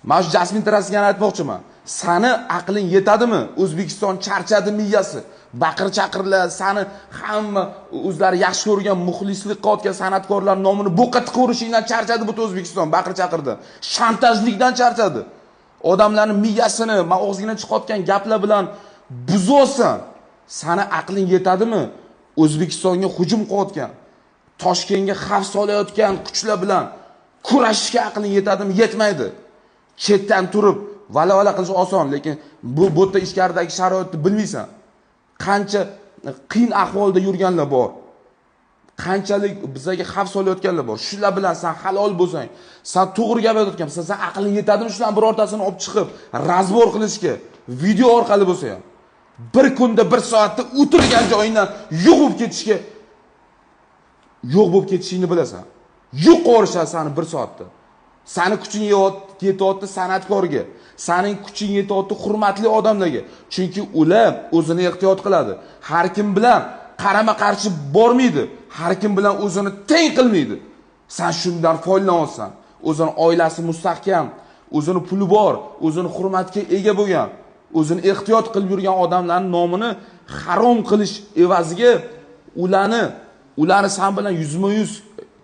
Mana shu Jasmin Trasgani aytmoqchiman. Sani aqling yetadimi? O'zbekiston charchadi miyasi. Baqir-chaqirlar, sani hamma o'zlari yaxshi ko'rgan, muxlislik qilayotgan san'atkorlar nomini bo'qqa tiqaverishingdan charchadi butun O'zbekiston, baqir-chaqirda. Shantajlikdan charchadi. Odamlarning miyasini, og'zingdan chiqayotgan gaplar bilan buzyapsan. Sani aqling yetadimi? O'zbekistonga hujum qilayotgan, Toshkentga xavf solayotgan kuchlar bilan kurashishga aqling yetadimi? Yetmaydi. Chetdan turib vala-vala qilish oson, lekin bu yerda ichkaridagi sharoitni bilmaysan. Qancha qiyin ahvolda yurganlar bor. Qanchalik bizga xavf solayotganlar bor. Shular bilan sen halol bo'lsang, sen to'g'ri gap aytayotgan, sen aqling yetadimi shularning birortasini olib chiqib, razbor qilishga, video orqali bo'lsa ham. Bir kunda, bir soatda o'tirgan joyingdan yo'q bo'lib ketishga, yo'q bo'lib ketishingni bilasan. Yo'q qilishadi seni bir soatda. Sani kuching yetyapti san'atkorga, sening kuching yetyapti hurmatli odamlarga. Chunki ular o'zini ehtiyot qiladi. Har kim bilan qarama-qarshi bormaydi, har kim bilan o'zini teng qilmaydi. Sen shundan foydalanasan. O'zini oilasi mustahkam, o'zini puli bor, o'zini hurmatga ega bo'lgan, o'zini ehtiyot qilib yurgan odamlarning nomini harom qilish evaziga ularni sen bilan yuzma-yuz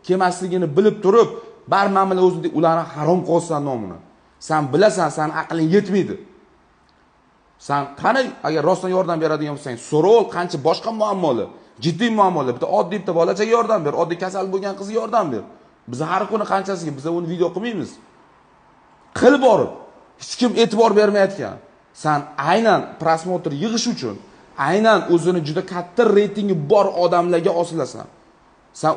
kelmasligini bilib turib, bar men bilan o'zing ularni harom qilsan nomini. Sen bilasan, sen aqling yetmaydi. Sen qani agar rostdan yordam beradigan bo'lsang, so'rov qancha boshqa muammolar, jiddiy muammolar, bitta oddiy bitta bolachaga yordam ber, oddiy kasal bo'lgan qizga yordam ber. Biz har kuni qanchasiga biz uni video qilmaymiz. Qil borib, hech kim e'tibor bermayotgan. Sen aynan prosmotr yig'ish uchun, aynan o'zini juda katta reytingi bor odamlarga osilasan. Sen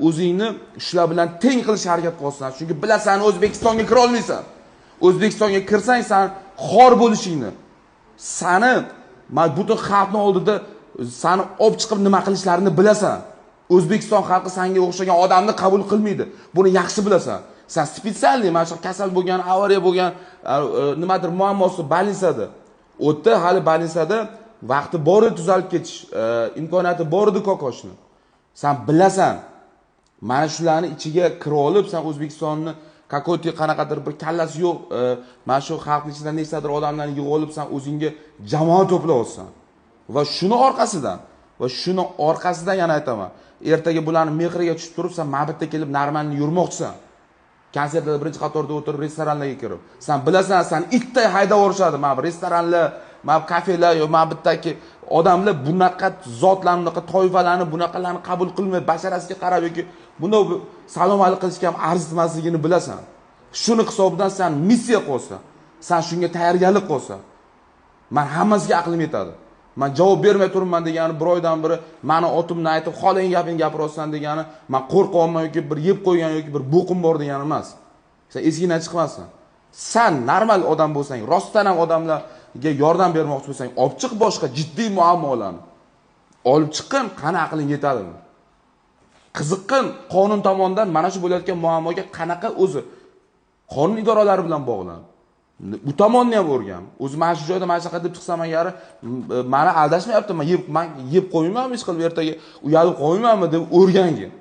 o'zingni shular bilan teng qilishga harakat qilasan. Chunki bilasan, O'zbekistonga kira olmaysan. O'zbekistonga kirsang sen xor bo'lishingni, sani butun xalqning oldida sani olib chiqib nima qilishlarini bilasan. O'zbekiston xalqi senga o'xshagan odamni qabul qilmaydi. Buni yaxshi bilasan. Sen spetsialniy mana shu kasal bo'lgan, avariya bo'lgan, nimadir muammosi больницада. U yerda hali больницада vaqti bor edi tuzalib ketish, imkoniyati bor edi kokoshni. Sen bilasan. Mana shularni ichiga kira olib, sen O'zbekistonni какой-то qanaqadir bir kallasi yo'q, mana shu xalqning ichidan nechtadir odamlarni yig'ib olib, sen o'zingga jamoa to'playapsan. Va shuni orqasidan yana aytaman. Ertaga bularni mehriga tushib turib, sen mana bu yerda kelib normalni yurmoqchisan. Konsertlarda birinchi qatorda o'tirib, restoranlarga kirib. Sen bilasan, sen itday haydab yuborishadi mana bu restoranlar, mana bu kafelar yo mana bu yerdagi odamlar bunaqa zotlarni, bunaqa toifalarni, bunaqalarni qabul qilmay, basharasiga qarab yoki bunday salom alik qilishga ham arzitmasligini bilasan. Shuni hisobidan sen missiya qo'ysan. Sen shunga tayyorgarlik qo'ysan. Men hammasiga aqlim yetadi. Men javob bermay turibman degani bir oydan beri meni otimni aytib, xoling gapini gapiryapsan degani, men qo'rqyapman yoki bir yeb qo'ygan yoki bir bo'qim bor degani emas. Sen esingdan chiqmasin. Sen normal odam bo'lsang, rostdan ham odamlarga yordam bermoqchi bo'lsang, olib chiq boshqa jiddiy muammolarni. Olib chiqqin, qani aqling yetadimi? Qiziqqin qonun tomonidan mana shu bo'layotgan muammoga qanaqa o'zi qonun idoralari bilan bog'lan. Bu tomonni ham o'rgan. O'zi mana shu joyda mana shunaqa deb chiqsam agar meni aldashmayapti, men yeb qo'ymaymanmi hech qilib ertaga uyalib qo'ymaymanmi deb o'rgangin.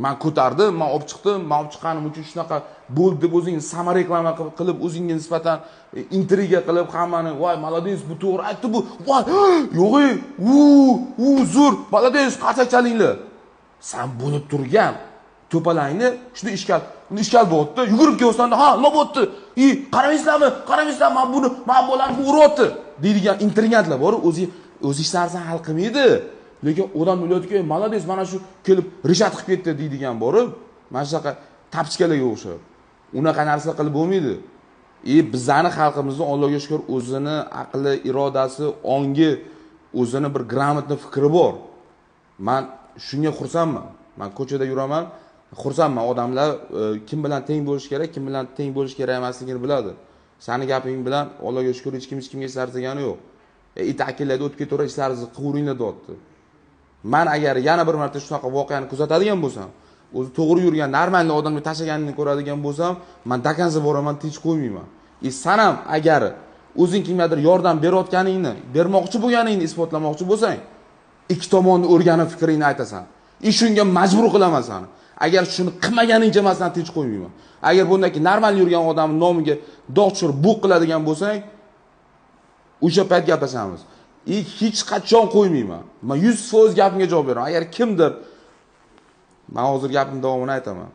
Men ko'tardim, men olib chiqdim, men olib chiqqanim uchun shunaqa bo'ldi deb o'zingni sama reklama qilib, o'zingga nisbatan intriga qilib hammani, voy молодец, bu to'g'ri aytdi bu. Voy, yo'q-ey, u zo'r, молодец, qarsak chalinglar. Sen bo'lib turgan to'palangni shuni ishkal, uni ishkal bo'lyapti, yugurib kelyapsan, ha, nima bo'lyapti? I, qaramaysizlarmi? Qaramaysizlarmi? Men buni, men bolani bu uryapti deydigan intrigantlar bor, o'zi hech narsani hal qilmaydi. Lekin odam o'ylaydiki, молодец, mana shu kelib rishat qilib ketdi deydigan borib, mana shunaqa tapchkalarga o'xshab. Unaqa narsa qilib bo'lmaydi. Bizani xalqimizni Allohga shukr o'zini aqli, irodasi, ongi, o'zini bir gрамотный fikri bor. Men shunga xursandman. Men ko'chada yuraman, xursandman. Odamlar kim bilan teng bo'lish kerak, kim bilan teng bo'lish kerak emasligini biladi. Sani gaping bilan Allohga shukr hech kim hech kimga hech narsa degani yo'q. It akillarda o'tib ketaveradi, ishlaringizni qilaveringlar deyapti. Men agar yana bir marta shunaqa voqeani kuzatadigan bo'lsam, o'zi to'g'ri yurgan normalniy odamga tashlaganini ko'radigan bo'lsam, men dakansa boraman, tinch qo'ymayman. San ham agar o'zing kimgadir yordam berayotganingni, bermoqchi bo'lganingni isbotlamoqchi bo'lsang, ikki tomonni o'rganib fikringni aytasan. Shunga majbur qilaman seni. Agar shuni qilmaganingcha man seni tinch qo'ymayman. Agar bundan keyin normal yurgan odamning nomiga dog' tushirib buq qiladigan bo'lsang, o'sha payt gaplashamiz. Hech qachon qo'ymayman. Men 100% gapimga javob beraman. Agar kimdir, men hozir gapim davomini aytaman.